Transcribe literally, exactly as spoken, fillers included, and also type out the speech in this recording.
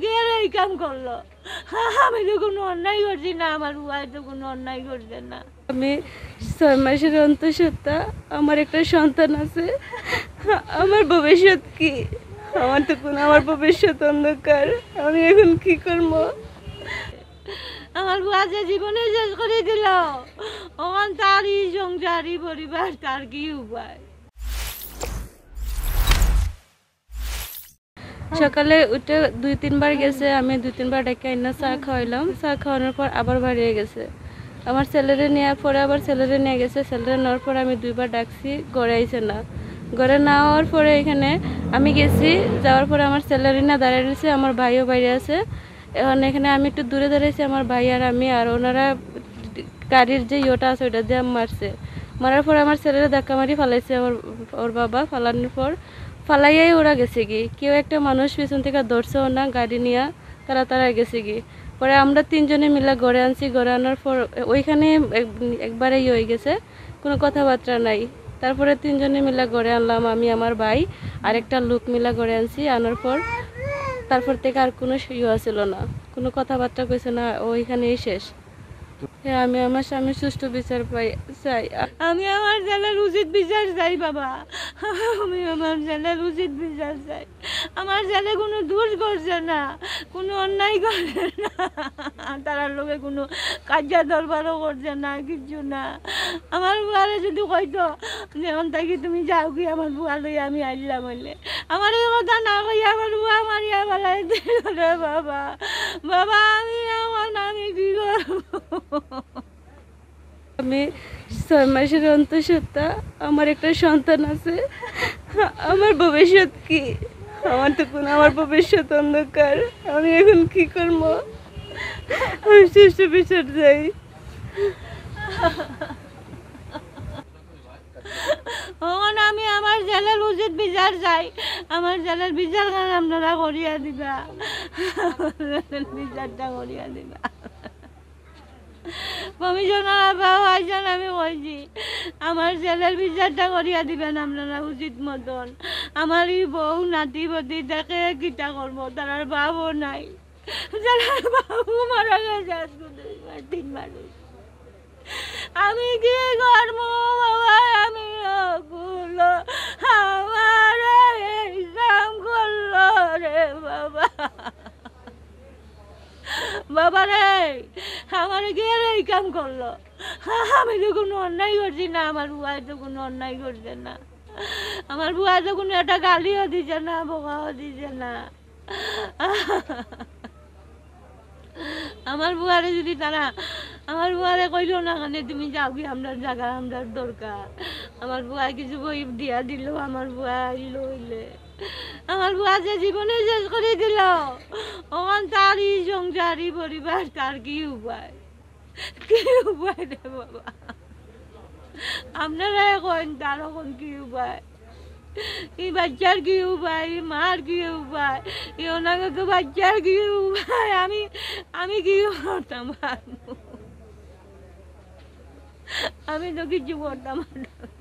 কে রে এই কাম করলো? আমি তো কোনো অন্যায় করছি না, আমার বুয়ায় তো কোনো অন্যায় করছে না। আমি ছয় মাসের অন্তঃসত্ত্বা, আমার একটা সন্তান আছে। আমার ভবিষ্যৎ কি? আমার তো কোনো, আমার ভবিষ্যৎ অন্ধকার। আমি এখন কি করবো? আমার বুয়া যে জীবনে শেষ করে দিল, অখন তার ই সংসার, ই পরিবার, তার কি উপায়? সকালে উঠে দুই তিনবার গেছে, আমি দুই তিনবার ডাকিয়া আইনা চা খাওয়াইলাম। চা খাওয়ানোর পর আবার বাড়িয়ে গেছে। আমার ছেলেরে নেওয়ার পরে আবার ছেলেরে নিয়ে গেছে। ছেলেরে নেওয়ার পর আমি দুইবার ডাকছি, ঘরে আইছে না। ঘরে না আওয়ার পরে এখানে আমি গেছি, যাওয়ার পরে আমার ছেলেরে না দাঁড়ায় রয়েছে, আমার ভাইও বাইরে আছে। এখন এখানে আমি একটু দূরে দাঁড়াইছি, আমার ভাই আর আমি, আর ওনারা গাড়ির যে ইয়েটা আছে ওইটা দিয়ে মারছে। মারার পর আমার ছেলেরে ধাক্কা মারি ফালাইছে ওর, ওর বাবা। ফালানোর পর ফালাইয়াই ওরা গেছে কি, কেউ একটা মানুষ পিছন থেকে ধরছেও না, গাড়ি নিয়া তারা তারা গেছে কি। পরে আমরা তিনজনে মিলা ঘরে আনছি, ঘরে আনার পর ওইখানে এক-, একবারে ইয়ে হয়ে গেছে, কোনো কথাবার্তা নাই। তারপরে তিনজনে মিলা ঘরে আনলাম, আমি, আমার ভাই আর একটা লোক মিলা ঘরে আনছি। আনার পর তারপর থেকে আর কোনো ইয়ে ছিল না, কোনো কথাবার্তা কইছে না, ওইখানেই শেষ। হ্যাঁ, আমি আমার স্বামীর সুষ্ঠু বিচার পাই, চাই। আমি আমার ছেলের উচিত বিচার চাই বাবা, আমি আমার ছেলের উচিত বিচার চাই। আমার ছেলে কোনো দোষ করছে না, কোনো অন্যায় করছে না, তারার লগে কোনো কাজিয়া দরবারও করছে না, কিচ্ছু না। আমার বুয়ারে যদি কইতো যে, "এখন থাকি তুমি যাও কি, আমার বুয়া লই আমি আইলাম," হইলে আমার এই কথা না কইয়া আমার বুয়া মারিয়া ফালাই দিল রে বাবা। বাবা, আমি এখন আমি কি করবো? আমি ছয় মাসের অন্তঃসত্ত্বা, আমার একটা সন্তান আছে। আমার ভবিষ্যৎ কি? আমার তো কোনো, আমার ভবিষ্যৎ অন্ধকার। আমি এখন কি করবো? আমি সুষ্ঠু বিচার চাই। এখন আমি আমার ছেলের উচিত বিচার চাই। আমার ছেলের বিচার খান আপনারা করিয়া দিবা, বিচারটা করিয়া দিবা। কমিশনার আব্বাও আইছেন, আমি কইছি, আমার ছেলের বিচারটা করিয়া দিবেন আপনারা উচিত মতন। আমার এই বউ নাতি বদি দেখে কিতা করবো, তারার বাবও নাই, তারার বাবু মারা গেছে আজকে দুই মাস, তিন মাস হইছে। আমি কি করবো বাবা, আমি অকুল, আমারে এই কাম করলো রে বাবা। বাবা রে, আমারে কে রে এই কাম করলো? আমি তো কোনো অন্যায় করছি না, আমার বুয়ায় তো কোনো অন্যায় করছে না, আমার বুয়ায় তো কোনো একটা গালিও দিছে না, বকাও দিছে না। আমার বুয়ারে যদি তারা, আমার বুয়ারে কইলো না কেনে, "তুমি যাও কি, আমরার জাগা, আমরার দরকার।" আমার বুয়ায় কিছু বই দিয়া দিল, আমার বুয়া আইলো অইলে। আমার বুয়া যে জীবনে শেষ করে দিল, অখন তার ই সংসার, ই পরিবার, তার কি উপায়? কি উপায় রে বাবা? আপনারা এখন তার এখন কি উপায়? এই বাচ্চার কি উপায়? এই মার কি উপায়? এই অনাগত বাচ্চার কি উপায়? আমি, আমি কি করতাম পারবো? আমি তো কিছু করতাম পারতাম না।